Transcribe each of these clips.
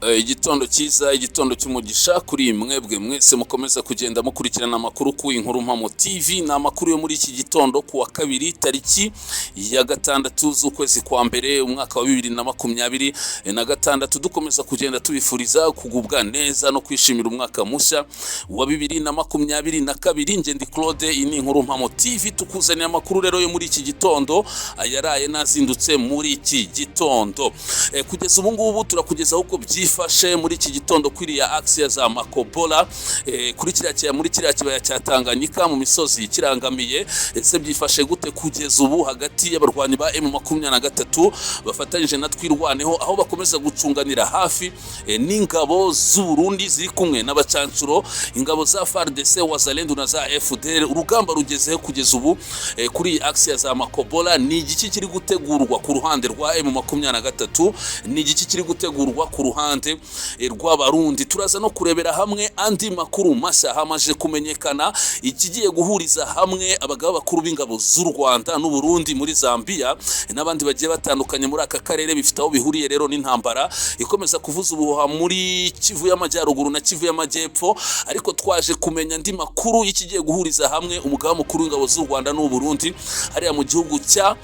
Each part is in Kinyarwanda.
Igitondo cyiza, igitondo cy'umugisha kuri mwebwe mwese mukomeza kugenda mukurikirana amakuru ku Inkuru Mpamo TV. Ni amakuru yo muri iki gitondo ku wa kabiri, tariki ya 6 z'ukwezi kwa mbere, umwaka wa 2026. Dukomeza kugenda tubifuriza kugubwa neza no kwishimira umwaka mushya wa 2022. Njye ndi Claude, iyi ni Inkuru Mpamo TV. Tukuzaniye amakuru rero yo muri iki gitondo, ayaraye nazindutse muri iki gitondo. Kugeza ubu ngubu turakugezaho uko byifashe muri iki gitondo kuri ya axe ya za Makobola, kuri kiriya kibaya, muri kiriya kibaya cya Tanganyika, mu misozi kirangamiye. Ese byifashe gute kugeza ubu hagati y'abarwanyi ba M23 bafatanyije na Twirwaneho, aho bakomeza gucunganira hafi n'ingabo z'u Burundi ziri kumwe n'abacancuro, ingabo za FARDC, Wazalendo na za FDL? Urugamba rugezeho kugeza ubu kuri iyi axe ya za Makobola? Ni igiki kiri gutegurwa ku ruhande rwa M23? Ni igiki kiri gutegurwa ku ruhande rw'Abarundi? Turaza no kurebera hamwe andi makuru mashya hamaze kumenyekana, ikigiye guhuriza hamwe abagaba bakuru b'ingabo z'u Rwanda n'u Burundi muri Zambia n'abandi bagiye batandukanye muri aka karere. Bifite aho bihuriye rero n'intambara ikomeza kuvuza ubuhuha muri Kivu y'Amajyaruguru na Kivu y'Amajyepfo. Ariko twaje kumenya andi makuru y'ikigiye guhuriza hamwe umugaba mukuru w'ingabo z'u Rwanda n'u Burundi hariya mu gihugu cya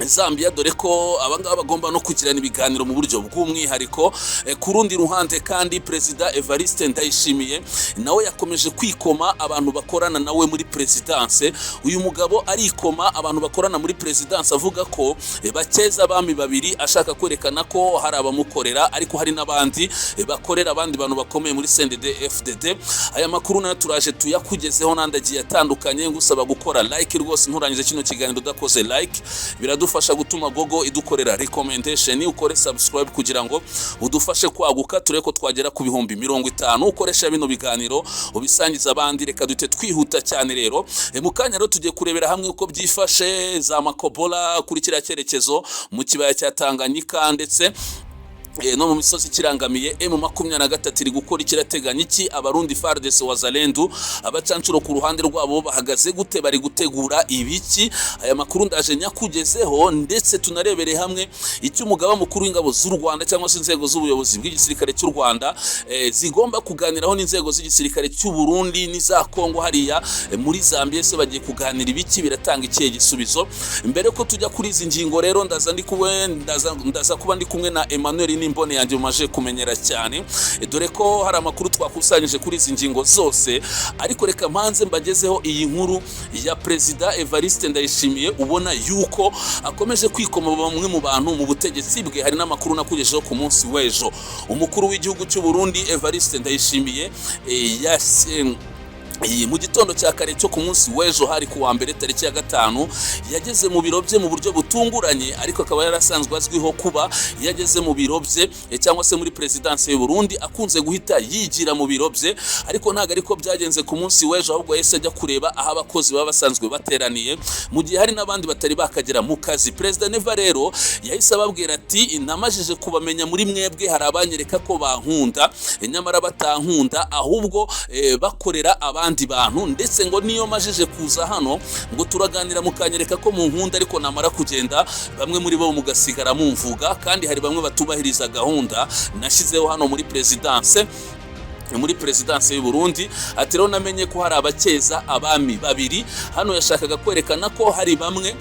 Zambia, dore ko abangaba bagomba no kugirana ibiganiro mu buryo bw'umwihariko. Ku rundi ruhande kandi, Perezida Evariste Ndayishimiye nawe yakomeje kwikoma abantu bakorana nawe muri perezidanse. Uyu mugabo arikoma abantu bakorana muri perezidanse, avuga ko bakeza abami babiri, ashaka kwerekana ko hari abamukorera ariko hari n'abandi bakorera abandi bantu bakomeye muri CNDD FDD. Aya makuru nayo turaje tuyakugezeho n'andi agiye atandukanye. Ngusaba gukora like rwose, nturangize kino kiganiro udakoze like, biradufasha gutuma Google idukorera recommendation. Ukore subscribe kugira ngo udufashe kwaguka, turebe ko twagera ku 50,000. Ukoresha bino biganiro, ubisangiza abandi. Reka duhite twihuta cyane rero. Mu kanya rero tugiye kurebera hamwe uko byifashe za Makobola, kuri kiriya cyerekezo mu kibaya cya Tanganyika ndetse no mu misozi kirangamiye. M23 iri gukora ikirateganya iki? Abarundi, FARDC, Wazalendo, abacancuro ku ruhande rwabo bahagaze gute? Bari gutegura ibiki? Aya makuru ndaje nyakugezeho, ndetse tunarebere hamwe icyo umugaba mukuru w'ingabo z'u Rwanda cyangwa se inzego z'ubuyobozi bw'igisirikare cy'u Rwanda zigomba kuganiraho n'inzego z'igisirikare cy'u Burundi n'iza Kongo hariya muri Zambia. Ese bagiye kuganira ibiki? Biratanga ikihe gisubizo? Mbere ko tujya kuri izi ngingo rero, ndaza ndi kumwe ndaza kuba ndi kumwe na Emmanuel n'imbone yanjye mumaje kumenyera cyane, dore ko hari amakuru twakusanyije kuri izi ngingo zose. Ariko reka mpanze mbagezeho iyi nkuru ya Perezida Evariste Ndayishimiye, ubona yuko akomeje kwikoma bamwe mu bantu mu butegetsi bwe. Hari n'amakuru nakugejeho ku munsi w'ejo. Umukuru w'igihugu cy'u Burundi Evariste Ndayishimiye mu gitondo cya kare cyo ku munsi w'ejo, hari ku wa mbere tariki ya 5, yageze mu biro bye mu buryo butunguranye, ariko akaba yarasanzwe azwiho kuba iyo ageze mu biro bye cyangwa se muri perezidanse y'u Burundi akunze guhita yigira mu biro bye. Ariko ntabwo ariko byagenze ku munsi w'ejo, ahubwo yahise ajya kureba aho abakozi baba basanzwe bateraniye, mu gihe hari n'abandi batari bakagera mu kazi. Perezida Neva rero yahise ababwira ati: "Namajije kubamenya muri mwebwe, hari abanyereka ko bankunda nyamara batankunda, ahubwo bakorera abandi bantu. Ndetse ngo niyo majije kuza hano ngo turaganira mukanyereka ko munkunda, ariko namara kugenda bamwe muri bo mugasigara mumvuga, kandi hari bamwe batubahiriza gahunda nashyizeho hano muri perezidanse y'u Burundi." Ati: "Rero namenye ko hari abakeza abami babiri." Hano yashakaga kwerekana ko hari bamwe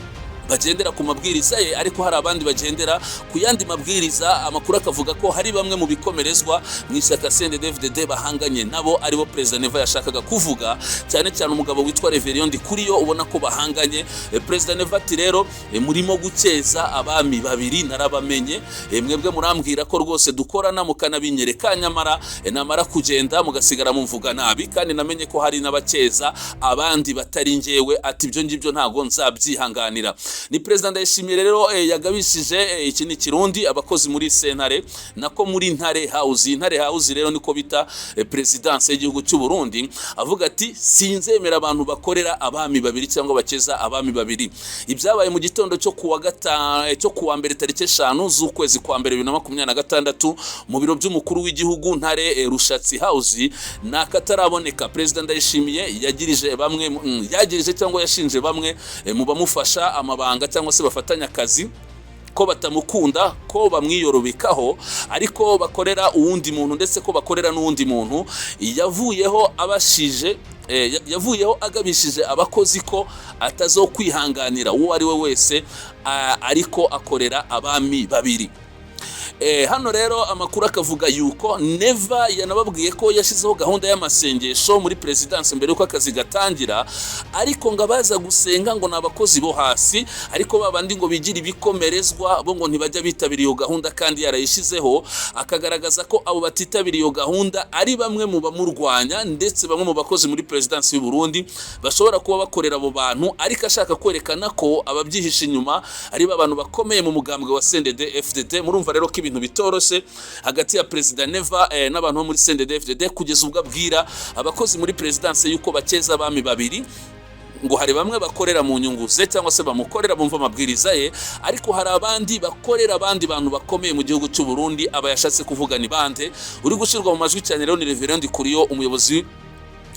bagendera ku mabwiriza ye, ariko hari abandi bagendera ku yandi mabwiriza. Amakuru akavuga ko hari bamwe mu bikomerezwa mu ishyaka CNDD-FDD bahanganye nabo, aribo Perezida Neva yashakaga kuvuga, cyane cyane umugabo witwa Reverien Ndikuriyo, ubona ko bahanganye. Perezida Neva ati: "Rero murimo gukeza abami babiri, narabamenye. Mwebwe murambwira ko rwose dukorana, mukanabinyereka, nyamara namara kugenda mugasigara mumvuga nabi, kandi namenye ko hari n'abakeza abandi batari njyewe." Ati: "Ibyo ngibyo ntago nzabyihanganira." Ni Perezida Ndayishimiye rero yagabishije, iki ni Kirundi, abakozi muri sentare, nako muri Ntare House. Ntare House rero niko bita perezidanse y'igihugu cy'u Burundi, avuga ati: "Sinzemera abantu bakorera abami babiri cyangwa bakeza abami babiri." Ibyabaye mu gitondo cyo kuwa gatanu, cyo kuwa mbere tariki 5 z'ukwezi kwa mbere 2026 mu biro by'umukuru w'igihugu, Ntare Rushatsi House, ni akataraboneka. Perezida Ndayishimiye yagirije bamwe, yagirije cyangwa yashinje bamwe mu bamufasha amabanga cyangwa se bafatanya akazi Ko batamukunda, ko bamwiyorobekaho, ariko bakorera uwundi muntu, ndetse ko bakorera n'uwundi muntu. Yavuyeho abashije, yavuyeho agabishije abakozi ko atazokwihanganira uwo ari we wese ariko akorera abami babiri. Hano rero amakuru akavuga yuko Neva yanababwiye ko yashyizeho gahunda y'amasengesho muri perezidansi mbere y'uko akazi gatangira, ariko ngo abaza gusenga ngo ni abakozi bo hasi, ariko babandi ngo bigira ibikomerezwa bo ngo ntibajya bitabira iyo gahunda kandi yarayishyizeho. Akagaragaza ko abo batitabira iyo gahunda ari bamwe mu bamurwanya, ndetse bamwe mu bakozi muri perezidansi y'u Burundi bashobora kuba bakorera abo bantu, ariko ashaka kwerekana ko ababyihishe inyuma ari ba bantu bakomeye mu mugambwe wa CNDD FDD. Murumva rero ko ibintu bitoroshye hagati ya Perezida Neva n'abantu bo muri CNDD FDD, kugeza ubwo abwira abakozi muri perezidansi yuko bakeza abami babiri, ngo hari bamwe bakorera mu nyungu ze cyangwa se bamukorera, bumva amabwiriza ye, ariko hari abandi bakorera abandi bantu bakomeye mu gihugu cy'u Burundi. Aba yashatse kuvuga ni bande? Uri gushyirwa mu majwi cyane rero ni Reverend Kuriyo, umuyobozi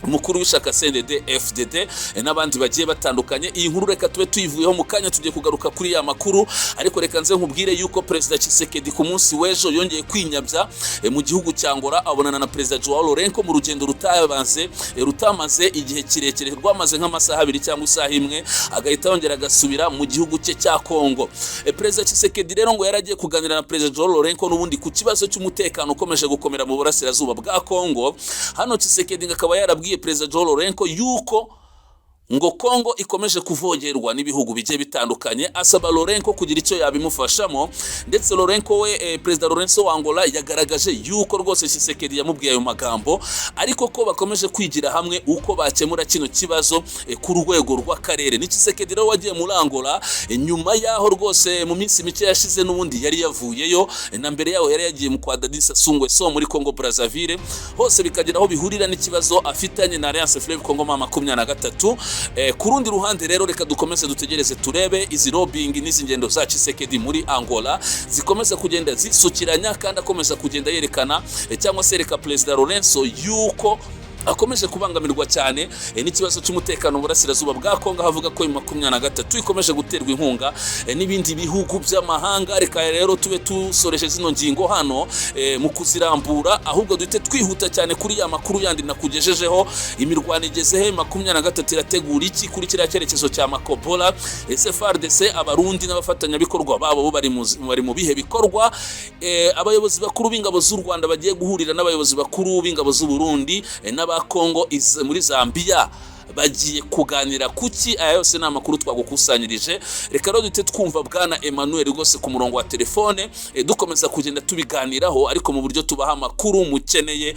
umukuru w'ishyaka CNDD FDD, n'abandi bagiye batandukanye. Iyi nkuru reka tube tuyivuyeho mu kanya, tugiye kugaruka kuri ya makuru, ariko reka nze nkubwire yuko Perezida Tshisekedi ku munsi w'ejo yongeye kwinyabya mu gihugu cya Angola, abonana na Perezida Joao Lourenço mu rugendo rutabanze, rutamaze igihe kirekire, rwamaze nk'amasaha 2 cyangwa isaha 1, agahita yongera agasubira mu gihugu cye cya Kongo. Perezida Tshisekedi rero ngo yaragiye kuganira na Perezida Joao Lourenço n'ubundi ku kibazo cy'umutekano ukomeje gukomera mu burasirazuba bwa Kongo. Hano Tshisekedi akaba yarabwiye Perezida Joao Lourenço yuko ngo Kongo ikomeje kuvogerwa n'ibihugu bigiye bitandukanye, asaba Lourenço kugira icyo yabimufashamo. Ndetse Lourenço we, Perezida Lourenço wa Angola, yagaragaje yuko rwose Tshisekedi yamubwiye ayo magambo, ariko ko bakomeje kwigira hamwe uko bakemura kino kibazo ku rwego rw'akarere. Ni Tshisekedi rero wagiye muri Angola nyuma yaho rwose mu minsi mike yashize n'ubundi yari yavuyeyo, na mbere yaho yari yagiye mu kwa Denis Sassou Nguesso muri Congo Brazzaville, hose bikagira aho bihurira n'ikibazo afitanye na Alliance Fleuve Congo M23. Ku rundi ruhande rero, reka dukomeze dutegereze turebe izi lobbying n'izi ngendo za Tshisekedi muri Angola zikomeza kugenda zisukiranya, kandi akomeza kugenda yerekana, cyangwa se yereka Perezida Lourenço yuko akomeje kubangamirwa cyane n'ikibazo cy'umutekano mu burasirazuba bwa Kongo, aho avuga ko M23 ikomeje guterwa inkunga n'ibindi bihugu by'amahanga. Reka rero tube tusoreje zino ngingo hano mu kuzirambura, ahubwo duhite twihuta cyane kuri ya makuru yandi nakugejejeho. Imirwano igeze he? 23 irategura iki kuri kiriya cyerekezo cya Makobola? Ese FARDC, Abarundi n'abafatanyabikorwa babo bo bari mu bihe bikorwa? Abayobozi bakuru b'ingabo z'u Rwanda bagiye guhurira n'abayobozi bakuru b'ingabo z'u Burundi n'aba Kongo muri Zambia, bagiye kuganira kuki? Aya yose ni amakuru twagukusanyirije. Reka rero duhite twumva Bwana Emmanuel rwose ku murongo wa telefone, dukomeza kugenda tubiganiraho, ariko mu buryo tubaha amakuru mukeneye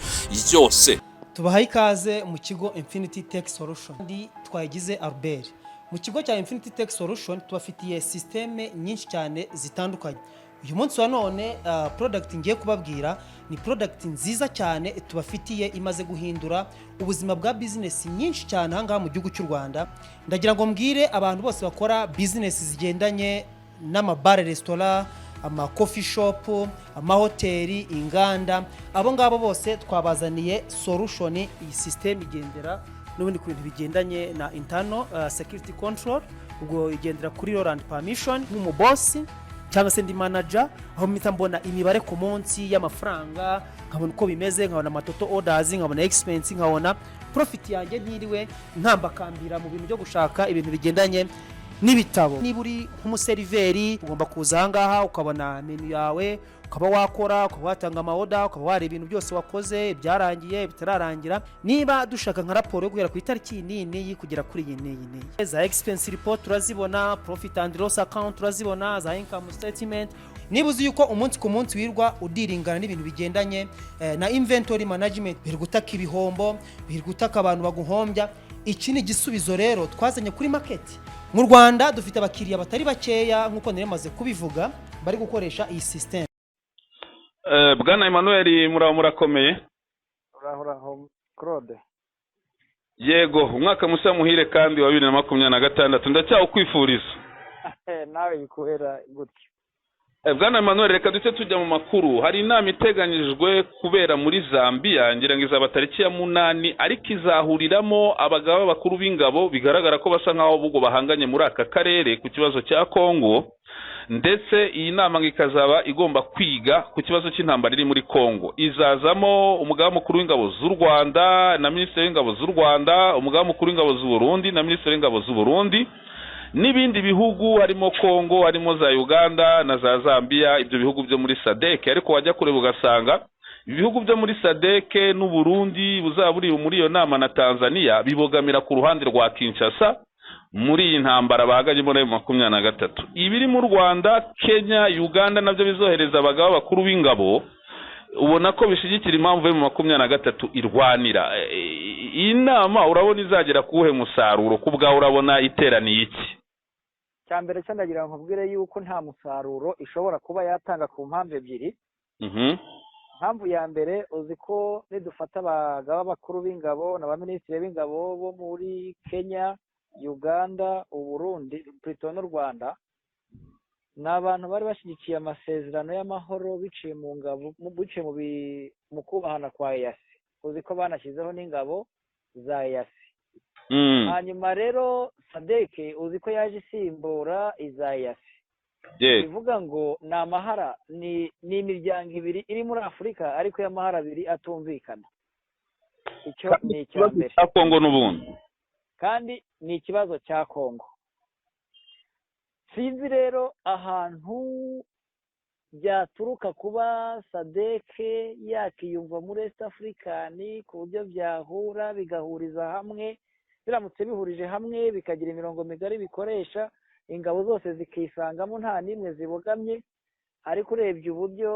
yose. Tubahaye ikaze mu kigo Infinity Tech Solution. Ndi Twayigize Albert. Mu kigo cya Infinity Tech Solution tubafitiye sisiteme nyinshi cyane zitandukanye. Uyu munsi wa none product ngiye kubabwira ni product nziza cyane tubafitiye, imaze guhindura ubuzima bwa business nyinshi cyane ahangaha mu gihugu cy'u Rwanda. Ndagira ngo mbwire abantu bose bakora business zigendanye n'amabare, resitora, ama coffee shop, amahoteli, inganda, abo ngabo bose twabazaniye solution. Iyi system igendera n'ubundi ku bintu bigendanye na internal security control, ubwo igendera kuri role and permission. Nk'umubosi cyangwa se ndi manager, aho mpita mbona imibare ku munsi y'amafaranga, nkabona uko bimeze, nkabona ama total orders, nkabona expense, nkabona profit yanjye, ntiriwe nkambakambira mu bintu byo gushaka ibintu bigendanye n'ibitabo. Niba uri nk'umuseriveri, ugomba kuza ahangaha ukabona menu yawe, ukaba wakora, ukaba watanga ama order, ukaba wareba ibintu byose wakoze, ibyarangiye, bitararangira. Niba dushaka nka raporo yo guhera ku itariki iyi n'iyi n'iyi kugera kuri iyi n'iyi n'iyi, za expense report turazibona, profit and loss account turazibona, za income statement. Niba uzi yuko umunsi ku munsi wirwa udiringana n'ibintu bigendanye na inventory management, biri gutaka ibihombo, biri gutaka abantu baguhombya, iki ni igisubizo rero twazanye kuri market. Mu Rwanda dufite abakiriya batari bakeya, nk'uko nari maze kubivuga, bari gukoresha iyi system. Bwana Emmanuel, muraho, murakomeye? Uraho, uraho Claude. Yego, umwaka mushya muhire kandi wa 2026 ndacyawukwifuriza. Nawe bikubera gutyo. Bwana Emmanuel, reka duce tujya mu makuru. Hari inama iteganyijwe kubera muri Zambia, ngira ngo izaba tariki ya 8, ariko izahuriramo abagaba bakuru b'ingabo bigaragara ko basa nk'aho ubwo bahanganye muri aka karere ku kibazo cya Kongo. Ndetse iyi nama ngo ikazaba igomba kwiga ku kibazo cy'intambara iri muri Kongo. Izazamo umugaba mukuru w'ingabo z'u Rwanda na minisitiri w'ingabo z'u Rwanda, umugaba mukuru w'ingabo z'u Burundi na minisitiri w'ingabo z'u Burundi, n'ibindi bihugu harimo Kongo, harimo za Uganda na za Zambia, ibyo bihugu byo muri SADC. Ariko wajya kureba ugasanga ibihugu byo muri SADC n'u Burundi buzaba buri muri iyo nama na Tanzania bibogamira ku ruhande rwa Kinshasa muri iyi ntambara bahaganyemo na 23. Ibiri mu Rwanda, Kenya, Uganda nabyo bizohereza abagaba bakuru b'ingabo, ubona ko bishyigikira impamvu yo mu 23 irwanira. Iyi nama urabona izagera kuwuhe musaruro? Ku bwawe urabona iteraniye iki? Cya mbere cyo ndagira ngo nkubwire yuko nta musaruro ishobora kuba yatanga ku mpamvu ebyiri. Impamvu ya mbere, uzi ko nidufata abagaba bakuru b'ingabo na ba minisitiri b'ingabo bo muri Kenya, Uganda, Uburundi, plutôt n'u Rwanda, ni abantu bari bashyigikiye amasezerano y'amahoro biciye mu ngabo, biciye mu kubahana kwa EAC. Uzi ko banashyizeho n'ingabo za EAC. Hanyuma rero SADC uzi ko yaje isimbura iza EAC. Bivuga ngo ni amahara, ni imiryango ibiri iri muri Afurika ariko y'amahara abiri atumvikana. Icyo ni icya mbere. Cya Kongo n'ubundi. Kandi ni ikibazo cya Kongo. Sinzi rero ahantu byaturuka kuba SADC yakiyumva muri East African ku buryo byahura bigahuriza hamwe. Biramutse bihurije hamwe bikagira imirongo migari bikoresha, ingabo zose zikisangamo nta n'imwe zibogamye. Ariko urebye uburyo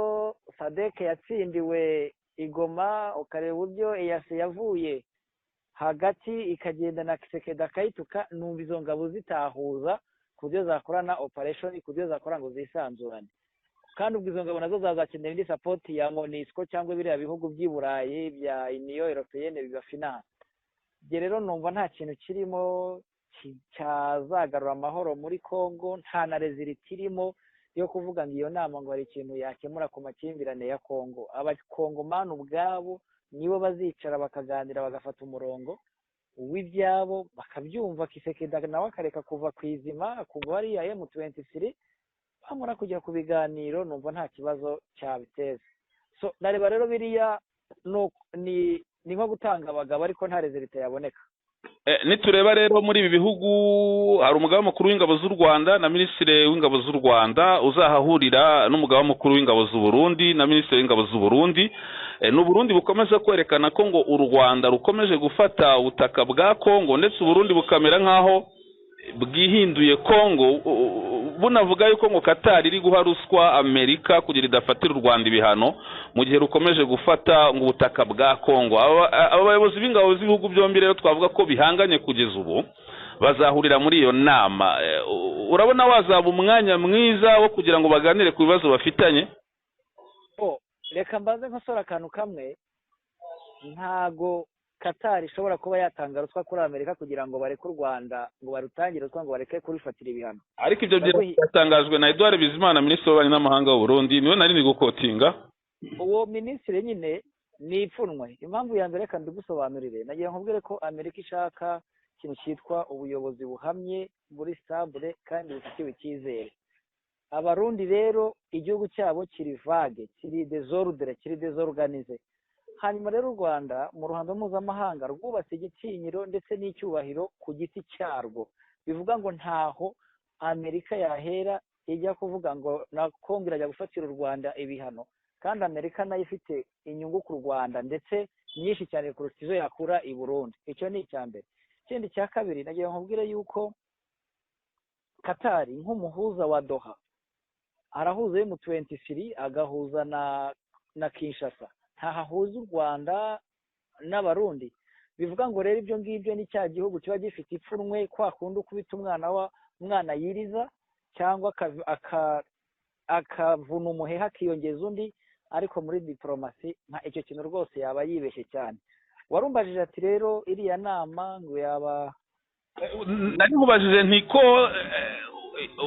SADC yatsindiwe i Goma, ukareba uburyo EAC yavuye hagati ikagenda na Tshisekedi akayituka, numva izo ngabo zitahuza ku buryo zakorana operation, ku buryo zakora ngo zisanzurane. Kandi ubwo izo ngabo nazo zazakenera indi support ya MONUSCO cyangwa biriya bihugu by'i Burayi bya Union Européenne bibafinance. Ibyo rero numva nta kintu kirimo cyazagarura amahoro muri Congo, nta na result irimo yo kuvuga ngo iyo nama ngo hari ikintu yakemura ku makimbirane ya Congo. Abakongomani ubwabo nibo bazicara bakaganira, bagafata umurongo w'ibyabo, bakabyumva. Tshisekedi nawe akareka kuva ku izima, akumva hariya M23 bamara kujya ku biganiro, numva nta kibazo cyabiteza. So nareba rero biriya ni nko gutanga abagabo ariko nta result yaboneka. Nitureba rero muri ibi bihugu, hari umugaba mukuru w'ingabo z'u Rwanda na minisitiri w'ingabo z'u Rwanda uzahahurira n'umugaba mukuru w'ingabo z'u Burundi na minisitiri w'ingabo z'u Burundi. Ni Burundi bukomeza kwerekana ko ngo u Rwanda rukomeje gufata ubutaka bwa Kongo, ndetse Uburundi bukamera nk'aho bwihinduye Kongo, bunavuga yuko ngo Qatar iri guha ruswa Amerika kugira idafatira u Rwanda ibihano mu gihe rukomeje gufata ngo ubutaka bwa Kongo. Aba bayobozi b'ingabo z'ibihugu byombi rero twavuga ko bihanganye kugeza ubu bazahurira muri iyo nama. Urabona wazaba umwanya mwiza wo kugira ngo baganire ku bibazo bafitanye? Oh, reka mbanze nkosora akantu kamwe. Ntago Qatar ishobora kuba yatanga ruswa kuri Amerika kugira ngo bareke u Rwanda, ngo barutangire ruswa ngo bareke kurufatira ibihano. Ariko ibyo byatangajwe na Edouard Bizimana, minisitiri w'ububanyi n'amahanga w'u Burundi, niwe nari gukotinga. Uwo minisitiri nyine ni ipfunwe. Impamvu ya mbere, reka mbigusobanurire, nagira nkubwire ko Amerika ishaka ikintu cyitwa ubuyobozi buhamye, buri stable kandi bufitiwe icyizere. Abarundi rero igihugu cyabo kiri vague, kiri désordre, kiri désorganisé. Hanyuma rero u Rwanda mu ruhando mpuzamahanga rwubatse igitinyiro ndetse n'icyubahiro ku giti cyarwo, bivuga ngo ntaho Amerika yahera ijya kuvuga ngo na Kongo irajya gufatira u Rwanda ibihano, kandi Amerika nayo ifite inyungu ku Rwanda ndetse nyinshi cyane kurusha izo yakura i Burundi. Icyo ni icya mbere. Ikindi cya kabiri, nagira ngo nkubwire yuko Katari nk'umuhuza wa Doha arahuza M23, agahuza na Kinshasa, ntahahuza u Rwanda n'Abarundi. Bivuga ngo rero ibyo ngibyo ni cya gihugu kiba gifite ipfunwe, kwa kundi ukubita umwana wa umwana yiriza cyangwa akavuna umuheha akiyongeza undi. Ariko muri diporomasi nka icyo kintu rwose yaba yibeshye cyane. Warumbajije ati rero iriya nama ngo yaba Nari nkubajije nti ko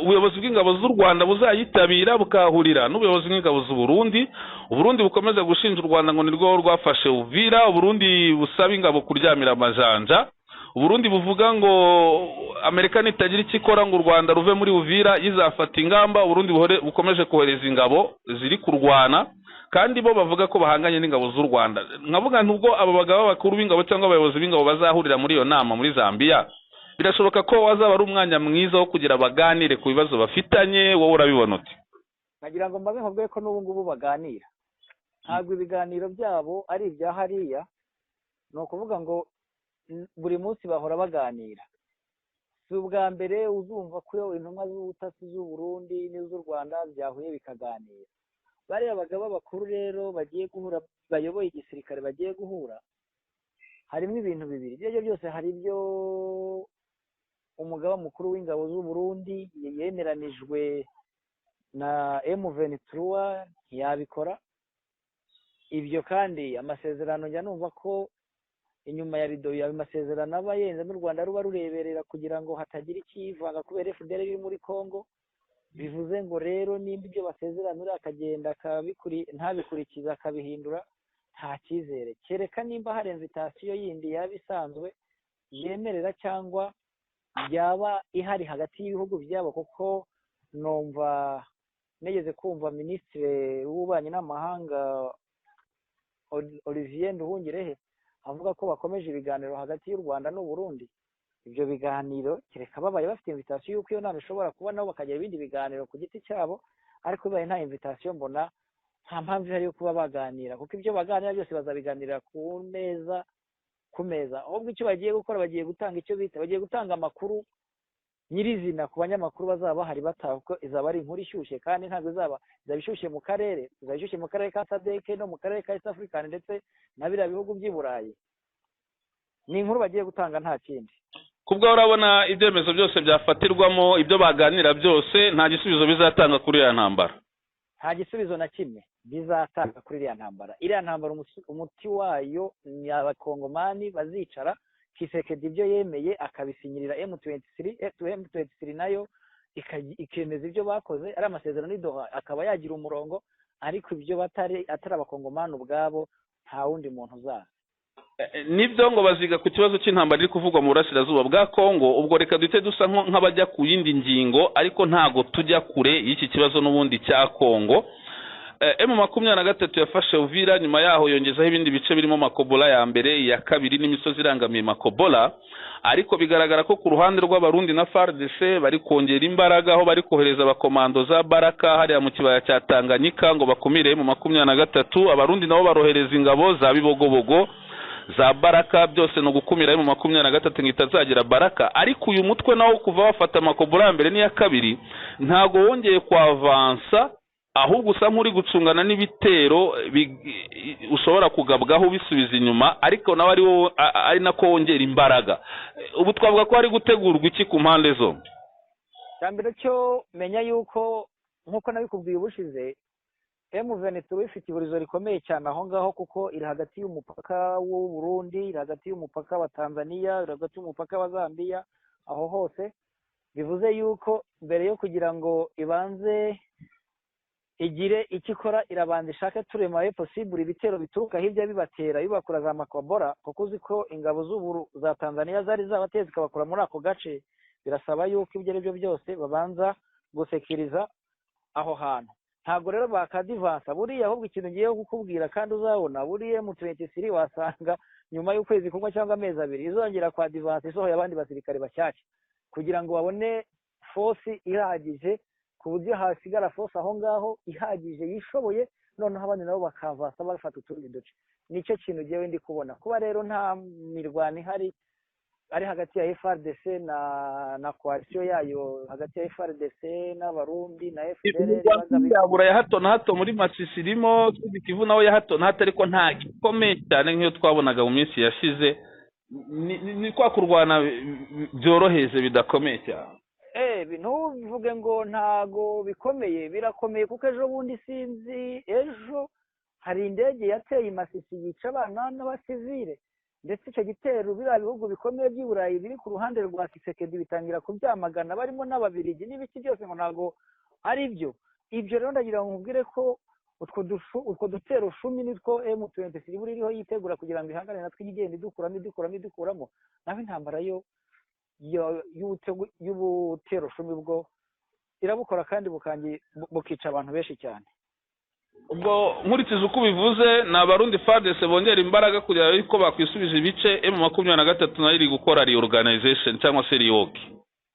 ubuyobozi bw'ingabo z'u Rwanda buzayitabira bukahahurira n'ubuyobozi bw'ingabo z'u Burundi. Uburundi bukomeza gushinja u Rwanda ngo nirwo rwafashe Uvira. Uburundi busaba ingabo kuryamira amajanja. Uburundi buvuga ngo Amerika nitagira icyo ikora ngo u Rwanda ruve muri Uvira izafata ingamba. Uburundi bukomeje kohereza ingabo ziri kurwana, kandi bo bavuga ko bahanganye n'ingabo z'u Rwanda. Nkavuga nti ubwo aba bagabo bakuru b'ingabo cyangwa abayobozi b'ingabo bazahurira muri iyo nama muri Zambia, birashoboka ko wazaba ari umwanya mwiza wo kugira baganire ku bibazo bafitanye. Wowe urabibona ute? Nagira ngo mbabe nkubwiye ko n'ubu ngubu baganira, ntabwo ibiganiro byabo ari ibya hariya. Ni ukuvuga ngo buri munsi bahora baganira. Si ubwa mbere uzumva ko intumwa z'ubutasi z'u Burundi n'iz'u Rwanda byahuye bikaganira. Bariya bagaba bakuru rero bagiye guhura, bayoboye igisirikare bagiye guhura, harimo ibintu bibiri. Ibyo aribyo byose, hari ibyo umugaba mukuru w'ingabo z'u Burundi yemeranijwe na M23 ntiyabikora. Ibyo kandi amasezerano, njya numva ko inyuma ya rido ayo masezerano aba yenze n'u Rwanda ruba rureberera kugira ngo hatagira ikivanga kubera FDL iri muri Congo. Bivuze ngo rero nimba ibyo basezerana uriya akagenda ntabikurikiza akabihindura, nta cyizere, kereka nimba hari invitation yindi yaba isanzwe yemerera cyangwa yaba ihari hagati y'ibihugu byabo. Kuko numva nigeze kumva minisitiri w'ububanyi n'amahanga Olivier Nduhungirehe avuga ko bakomeje ibiganiro hagati y'u Rwanda n'u Burundi. Ibyo biganiro kereka babaye bafite invitation y'uko iyo nama ishobora kuba, nabo bakagira ibindi biganiro ku giti cyabo. Ariko bibaye nta invitation, mbona nta mpamvu ihari yo kuba baganira, kuko ibyo baganira byose bazabiganirira ku meza. Ahubwo icyo bagiye gukora, bagiye gutanga icyo bita, bagiye gutanga amakuru nyirizina ku banyamakuru bazaba bahari bataha, kuko izaba ari inkuru ishyushye. Kandi ntabwo izaba ishyushye mu karere, izaba ishyushye mu karere ka SADC no mu karere ka East African ndetse na biriya bihugu by'i Burayi. Ni inkuru bagiye gutanga, nta kindi. Kubwo urabona ibyemezo byose byafatirwamo, ibyo baganira byose, nta gisubizo bizatanga kuri iriya ntambara? Nta gisubizo na kimwe bizatanga kuri iriya ntambara. Iriya ntambara umuti wayo ni abakongomani bazicara, Tshisekedi ibyo yemeye akabisinyirira M23, M23 nayo ikemeza ibyo bakoze, ari amasezerano y'i Doha, akaba yagira umurongo. Ariko ibyo batari, atari abakongomani ubwabo, nta wundi muntu uzaza. Nibyo, ngo baziga ku kibazo cy'intambara iri kuvugwa mu burasirazuba bwa Kongo. Ubwo reka duhite dusa nk'abajya ku yindi ngingo, ariko ntago tujya kure y'iki kibazo n'ubundi cya Kongo. M23 yafashe Uvira, nyuma yaho yongezaho ibindi bice birimo Makobola ya mbere, iya kabiri n'imisozi irangamiye Makobola. Ariko bigaragara ko ku ruhande rw'Abarundi na FARDC bari kongera imbaraga, aho bari kohereza abakomando za Baraka hariya mu kibaya cya Tanganyika ngo bakumire M23. Abarundi nabo barohereza ingabo za Bibogobogo, za Baraka, byose ni ugukumira M23 ngo itazagira Baraka. Ariko uyu mutwe nawo, kuva wafata Makobola ya mbere n'iya kabiri, ntago wongeye kwavansa, ahubwo usa nk'uri gucungana n'ibitero ushobora kugabwaho ubisubiza inyuma, ariko nawe ari wowe ari nako wongera imbaraga. Ubu twavuga ko hari gutegurwa iki ku mpande zombi? Cya mbere cyo, menya yuko nk'uko nabikubwiye ubushize, M23 ifite ihurizo rikomeye cyane aho ngaho, kuko iri hagati y'umupaka w'u Burundi, iri hagati y'umupaka wa Tanzania, iri hagati y'umupaka wa Zambia, aho hose. Bivuze yuko mbere yo kugira ngo ibanze igire icyo ikora, irabanza ishake turemaye possible ibitero bituruka hirya bibatera, bibakura za Makobola, kuko uzi ko ingabo z'uburu za Tanzania zari zabateye zikabakura muri ako gace. Birasaba yuko ibyo ari byo byose babanza gusekiriza aho hantu. Ntabwo rero bakadivansa buriya. Ahubwo ikintu ngiye kukubwira kandi uzabona, buriya M23 wasanga nyuma y'ukwezi kumwe cyangwa amezi 2 izongera kwa divansa, isohoye abandi basirikare bashyashya kugira ngo babone force ihagije, ku buryo hasigara force aho ngaho ihagije yishoboye, noneho abandi nabo bakavasa bafata utundi duce. Nicyo kintu ngewe ndi kubona. Kuba rero nta mirwano ihari ari hagati ya FARDC na coalition yayo, hagati ya FARDC n'Abarundi na FDLR. Yabura ya hato na hato muri Masisi, irimo Sud Kivu nawe ya hato na hato, ariko nta gikomeye cyane nk'iyo twabonaga mu minsi yashize. Ni kwa kurwana byoroheje, bidakomeye cyane. Ntuvuge ngo ntago bikomeye, birakomeye, kuko ejo bundi, sinzi ejo, hari indege yateye i Masisi yica abana n'abasivile. Ndetse icyo gitero biriya bihugu bikomeye by'i Burayi biri ku ruhande rwa Tshisekedi bitangira kubyamagana, barimo n'Ababirigi n'ibiki byose, ngo ntago ari byo. Ibyo rero ndagira ngo nkubwire ko Utwo dutero shumi nitwo M23 buri iriho yitegura kugira ngo ihangane natwe, igenda idukuramo, idukuramo, idukuramo. Naho intambara yo y'ubutero shumi bwo irabukora kandi bukica abantu benshi cyane. Ubwo nkurikije uko ubivuze, ni Abarundi FARDC bongera imbaraga kugira ko bakwisubiza ibice, M23 nayo iri gukora reorganization cyangwa se reorg.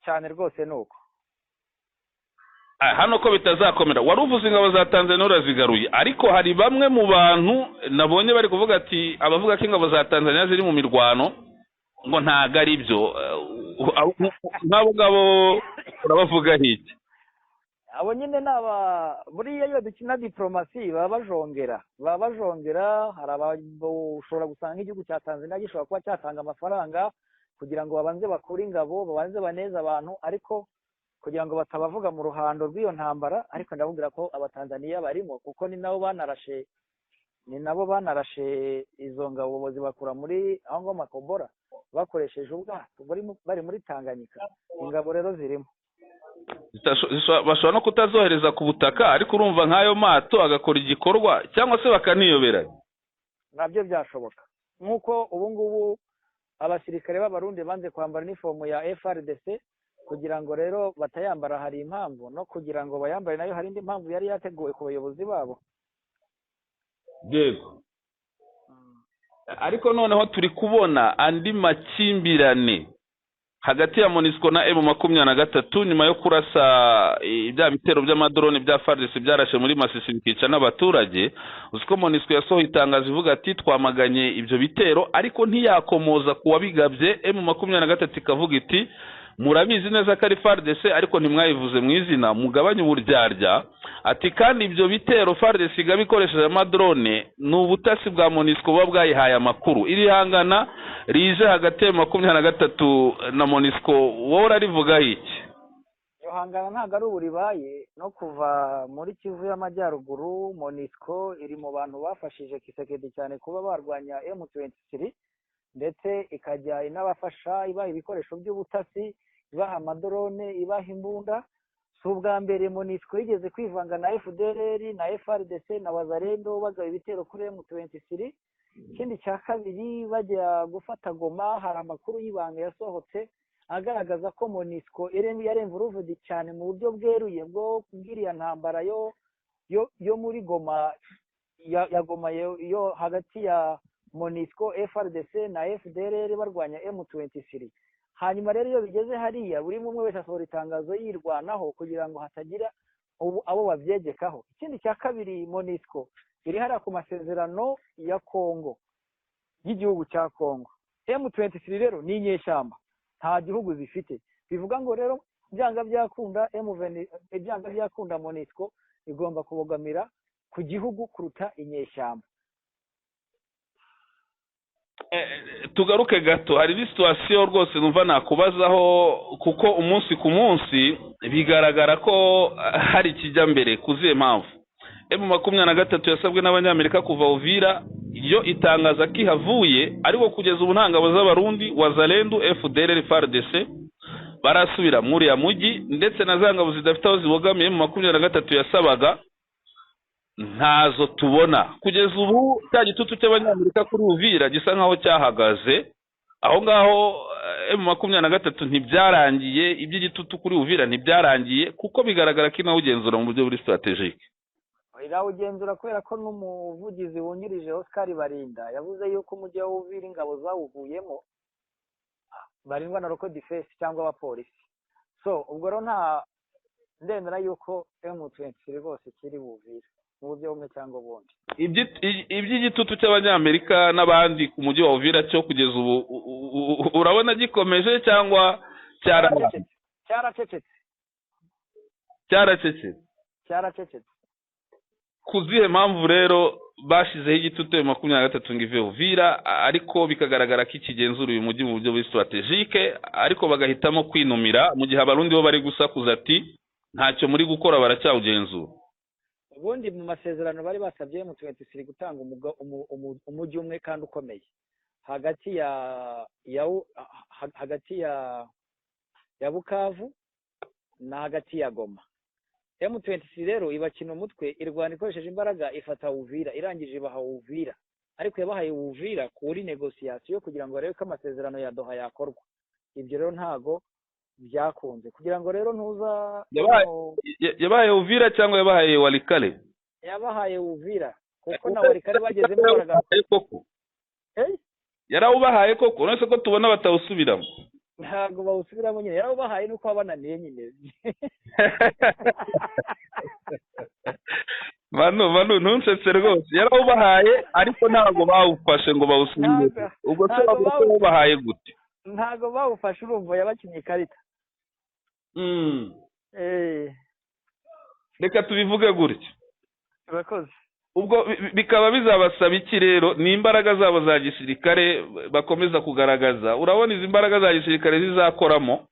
Cyane rwose, ni uko. Hano ko bitazakomera, wari uvuze ingabo za Tanzania urazigaruye, ariko hari bamwe mu bantu nabonye bari kuvuga ati abavuga ko ingabo za Tanzania ziri mu mirwano ngo ntago ari byo. Nk'abo ngabo urabavuga iki? Abo nyine ni aba buriya iyo dukina diporomasi baba bajongera. Hari ushobora gusanga nk'igihugu cya Tanzania gishobora kuba cyatanga amafaranga kugira ngo babanze bakure ingabo, babanze baneze abantu, ariko kugira ngo batabavuga mu ruhando rw'iyo ntambara. Ariko ndababwira ko Abatanzaniya barimo, kuko ni nabo banarashe izo ngabo zibakura muri aho ngaho Makombora bakoresheje ubwato bari muri Tanganyika. Ingabo rero zirimo. Bashobora no kutazohereza ku butaka, ariko urumva nk'ayo mato agakora igikorwa, cyangwa se bakaniyoberanya. Nabyo byashoboka, nk'uko ubu ngubu abasirikare b'Abarundi banze kwambara inifomu ya FARDC. Kugira ngo rero batayambara hari impamvu, no kugira ngo bayambare nayo hari indi mpamvu yari yateguwe ku bayobozi babo. Yego, ariko noneho turi kubona andi makimbirane hagati ya MONUSCO na M23 nyuma yo kurasa bya bitero by'amadrone bya FARDC byarashe muri Masisi bikica n'abaturage. Uzi ko MONUSCO yasohoye itangazo ivuga ati twamaganye ibyo bitero, ariko ntiyakomoza ku wabigabye. M23 ikavuga iti murabizi neza ko ari FARDC, ariko ntimwayivuze mu izina, mugabanye uburyarya. Ati kandi ibyo bitero FARDC igaba ikoresheje amadrone ni ubutasi bwa MONUSCO buba bwayihaye amakuru. Iri hangana rije hagati ya 23 na MONUSCO, wowe urarivugaho iki? Iyo hangana ntabwo ari ubu ribaye. No kuva muri Kivu y'Amajyaruguru, MONUSCO iri mu bantu bafashije Tshisekedi cyane kuba barwanya M23, ndetse ikajya inabafasha ibaha ibikoresho by'ubutasi, ibaha amadrone, ibaha imbunda. Si ubwa mbere MONUSCO yigeze kwivanga na FDLR na FARDC na Wazalendo bagaba ibitero kuri M23. Ikindi cya kabiri, bajya gufata Goma, hari amakuru y'ibanga yasohotse agaragaza ko MONUSCO yari involved cyane mu buryo bweruye bwo bw'iriya ntambara yo muri Goma, ya Goma yo hagati ya MONUSCO, FARDC na FDLR barwanya M23. Hanyuma rero iyo bigeze hariya, buri umwe wese asohora itangazo yirwanaho kugira ngo hatagira abo babyegekaho. Ikindi cya kabiri, MONUSCO iri hariya ku masezerano ya Congo, y'igihugu cya Congo. M23 rero ni inyeshyamba, nta gihugu zifite. Bivuga ngo rero byanga byakunda M20, byanga byakunda MONUSCO igomba kubogamira ku gihugu kuruta inyeshyamba. Tugaruke gato, hari ni situation rwose numva nakubazaho, kuko umunsi ku munsi bigaragara ko hari ikijya mbere. Ku zihe mpamvu M23 yasabwe n'Abanyamerika kuva Uvira, yo itangaza ko ihavuye, ariko kugeza ubu nta ngabo z'Abarundi, Wazalendo, FDLR, FARDC barasubira muri uriya mujyi, ndetse na za ngabo zidafite aho zibogamiye M23 yasabaga ntazo tubona kugeza ubu. Cya gitutu cy'Abanyamerika kuri Uvira gisa nkaho cyahagaze aho ngaho. M23 ntibyarangiye, iby'igitutu kuri Uvira ntibyarangiye, kuko bigaragara ko inawugenzura mu buryo buri stratégique. Irawugenzura kubera ko n'umuvugizi wungirije Oscar Barinda yavuze yuko umujyi wa Uvira ingabo zawuvuyemo, barindwa na local defense cyangwa abapolisi. So ubwo rero nta ndemera yuko M23 rwose kiri Buvira mu buryo bumwe cyangwa ubundi. Iby'igitutu cy'Abanyamerika n'abandi ku mujyi wa Uvira cyo kugeza ubu urabona gikomeje cyangwa cyararangiye? Cyaracecetse. Cyaracecetse. Cyaracecetse. Ku zihe mpamvu rero bashyizeho igitutu M23 ngo ive Uvira, ariko bikagaragara ko ikigenzura uyu mujyi mu buryo buri stratégique, ariko bagahitamo kwinumira mu gihe Abarundi bo bari gusakuza ati ntacyo muri gukora, baracyawugenzura? Ubundi mu masezerano bari basabye M23 gutanga umujyi umwe kandi ukomeye hagati ya Bukavu na hagati ya Goma. M23 rero ibakina umutwe, irwana ikoresheje imbaraga, ifata Uvira, irangije ibaha Uvira, ariko yabahaye Uvira kuri négociation kugira ngo barebe ko amasezerano ya Doha yakorwa. Ibyo rero ntago byakunze, kugira ngo rero ntuza Yabahaye Uvira cyangwa yabahaye Walikale? Yabahaye Uvira, kuko na Walikale bagezemo baragaruka. Koko? Eh? Yarawubahaye koko? Uretse ko tubona batawusubiramo. Ntabwo bawusubiramo nyine, yarawubahaye nuko wabananiye nyine. Manu, Manu, ntunsetse rwose. Yarawubahaye ariko ntabwo bawufashe ngo bawusubire. Ubwo se Ntabwo bavuga ko bawubahaye gute? Ntabwo bawufashe, urumva yabakinnye ikarita. Reka tubivuge gutya. Urakoze. Ubwo bikaba bizabasaba iki rero? Ni imbaraga zabo za gisirikare bakomeza kugaragaza. Urabona izi mbaraga za gisirikare zizakoramo?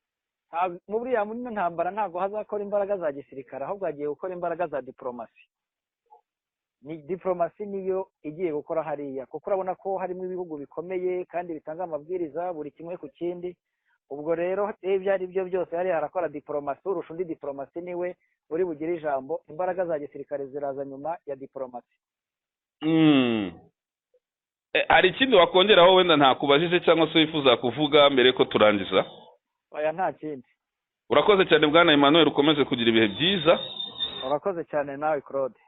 Muri ino ntambara ntabwo hazakora imbaraga za gisirikare, ahubwo hagiye gukora imbaraga za diporomasi. Ni diporomasi niyo igiye gukora hariya, kuko urabona ko harimo ibihugu bikomeye kandi bitanga amabwiriza buri kimwe ku kindi. Ubwo rero ibyo ari byo byose hariya harakora diporomasi, urusha undi diporomasi niwe uri bugire ijambo. Imbaraga za gisirikare ziraza nyuma ya diporomasi. Hari ikindi wakongeraho wenda ntakubajije cyangwa se wifuza kuvuga mbere ko turangiza? Oya, nta kindi. Urakoze cyane, bwana Emmanuel, ukomeze kugira ibihe byiza. Urakoze cyane nawe, Claude.